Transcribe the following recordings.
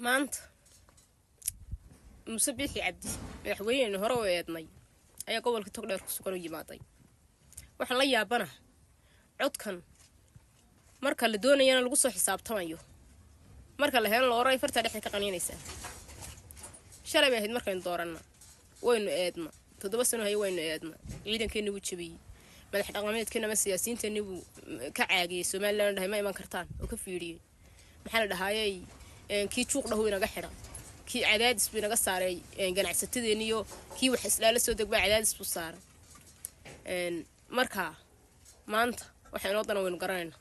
Maanta Muuse Biixi Cabdi, madaxweyneynu hore u eednay, ayaa gobolka Togdheer ku sugan u yimaaday. Waxaan la yaabana codkan marka la doonayana lagu soo xisaabtamayo, marka la helo la oray fartaa dhexda ka qaniinaysaa. Shalay bay ahayd markaynu dooranna, waynu eedna, 7 sano haye waynu eedna, ciidankeeni wuu jabiyey, madax dhaqameedkeena ama siyaasiyiinteeni buu ka caagiyey, Somaliland dhahay ma iman kartaan oo ka fiidhiyey. Maxaa la dhahaayey, kii juuq dhahu inaga xidha, kii cadaadis buu inaga saaray ganacsatadeeniyo, kii wax islaala soo degbaa cadaadis buu saaray. Marka maanta waxa inoo dana waynu garanaynaa.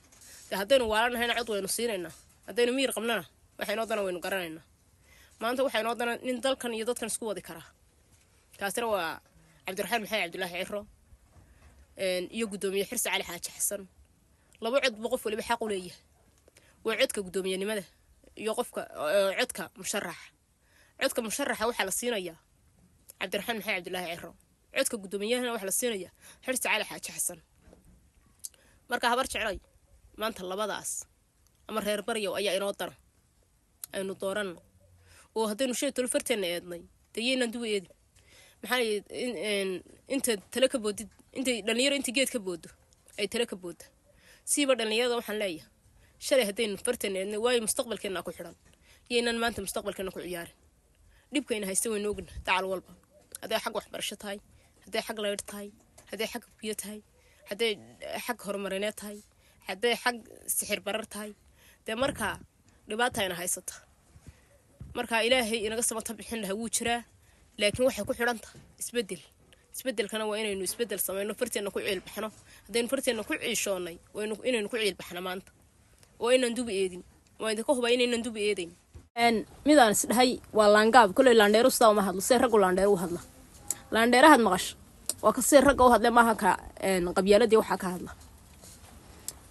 Dee haddaynu waalanahayna cod waynu siinaynaa, haddaynu miyir qabnana waxa inoo dana waynu garanaynaa. Maanta waxaa inoo dana nin dalkan iyo dadkan isku wadi karaa, kaasina waa Cabdiraxmaan Maxamed Cabdulaahi Ciro iyo guddoomiye Xirsi Cali Xaaji Xasan. Laba cod buu qof waliba xaq u leeyahay: waa codka guddoomiyenimada iyo qofka codka musharaxa. Codka musharaxa waxaa la siinayaa Cabdiraxmaan Maxamed Cabdulaahi Ciro, codka guddoomiyahana waxaa la siinayaa Xirsi Cali Xaaji Xasan. Marka Habar Jeclay, maanta labadaas ama reer baryow ayaa inoo dara, aynu dooranno. Oo haddaynu shay tolo farteenna eednay, dee yaynaan duba eedin. Maxaa inta tale ka boodid, intay dhalinyaro inta geed ka boodo ay tale ka boodda. Siiba dhalinyarada waxaan leeyahay, shalay haddaynu farteenna eednay, waayo mustaqbalkeennaa ku xidhan, yaynaan maanta mustaqbalkeena ku ciyaarin. Dhibkayna haysta waynu ogna dacal walba, hadday xag waxbarasho tahay, hadday xag laydh tahay, hadday xag biyo tahay, hadday xag horumarineed tahay, hadday xag sixir barar tahay. Dee markaa dhibaata ayna haysata, marka Ilaahay inaga samata bixin lahaa wuu jiraa, laakiin waxay ku xidhan tahay isbedel. Isbedelkana waa inaynu isbedel samayno, farteenna ku ciilbaxno. Haddaynu farteenna ku ciishoonnay, waynu inaynu ku ciilbaxno maanta oo inaan duba eedin. Waa idinka hubaa inaynan duba eedayn. Midaan isdhahay waa laangaab. Koley laandheeru sidaa uma hadlo, see raggu laandheer u hadla. Laandheerahaad maqasho waa ka see ragga u hadle, maaha ka qabyaaladii waxaa ka hadla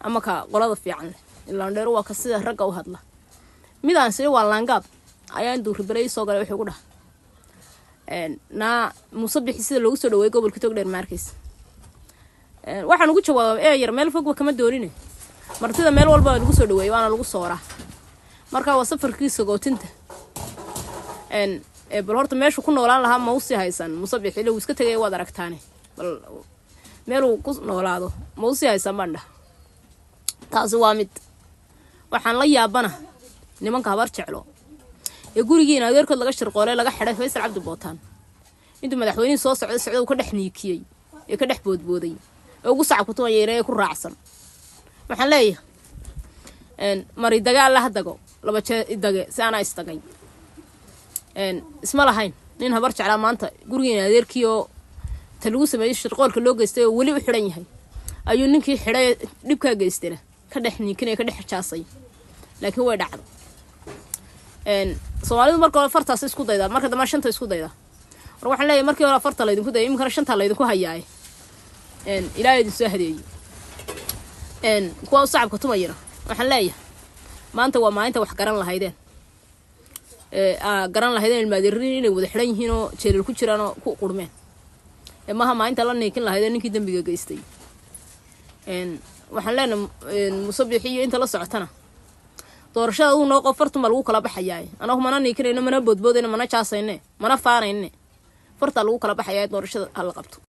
ama ka qolada fiican leh. Laandheeru waa ka sida ragga u hadla. Midaan isdhahay waa laangaab ayaa intuu ribalay soo galay wuxuu ku dhaha, "Naa Muuse Bixi sida loogu soo dhaweeyay gobolka Togdheer ma arkaysa?" Waxaan ugu jawaabay, "Ee yar, meel fogba kama doonine, martida meel walba lagu soo dhaweeyay waana lagu sooraa. Marka waa safarkii sagootinta. Bal horta meeshu ku noolaan lahaa ma usii haysan Muuse Bixi? Ila wuu iska tegaya, waad aragtaane, bal meeluu ku noolaado ma usii haysan?" baan dhaha. Taasi waa mid. Waxaan la yaabana nimanka Habar Jeclo ee gurigiina adeerkood laga shirqoolay, laga xidhay Faysal Cabdi Bootaan, intuu madaxweynihii soo socday socda uu ka dhex niikiyey ee ka dhex boodbooday ee ugu sacab kutumaya ee ku raacsan. Waxaan leeyahay, mari dagaal la hadago laba jee idage si anaa istagay. Isma lahayn nin Habar Jeclaa maanta gurigiina adeerkii oo ta lagu sameeyey, shirqoolka loo geystay oo weli u xidhan yahay, ayuu ninkii xidhay dhibkaa geystayna ka dhex niikinaya, ka dhex jaasay. Laakiin way dhacdo. Soomaalidu marka hore fartaas isku daydaa, marka dambe shanta isku daydaa. War waxaan leeyahay, markii hore farta laydinku dayay, iminkana shantaa laydinku hayaaye, Ilaahay idin soo hadeeyey. Kuwa u sacabka tumayana waxaan leeyahay, maanta waa maalinta wax garan lahaydeen, garan lahaydeen ilmaadeerin inay wada xidhan yihiin oo jeelal ku jiraan oo ku qurmeen. Maaha maalinta la niikin lahaydeen ninkii dembiga geystay. Waxaan leenahay Muuse Biixi iyo inta la socotana, doorashada aduu noo qof, fartun baa lagu kala baxayaa. Anagu mana niikinayno, mana boodboodayno, mana jaasayne, mana faanayne, fartaa lagu kala baxayaa. Doorashada hala qabto.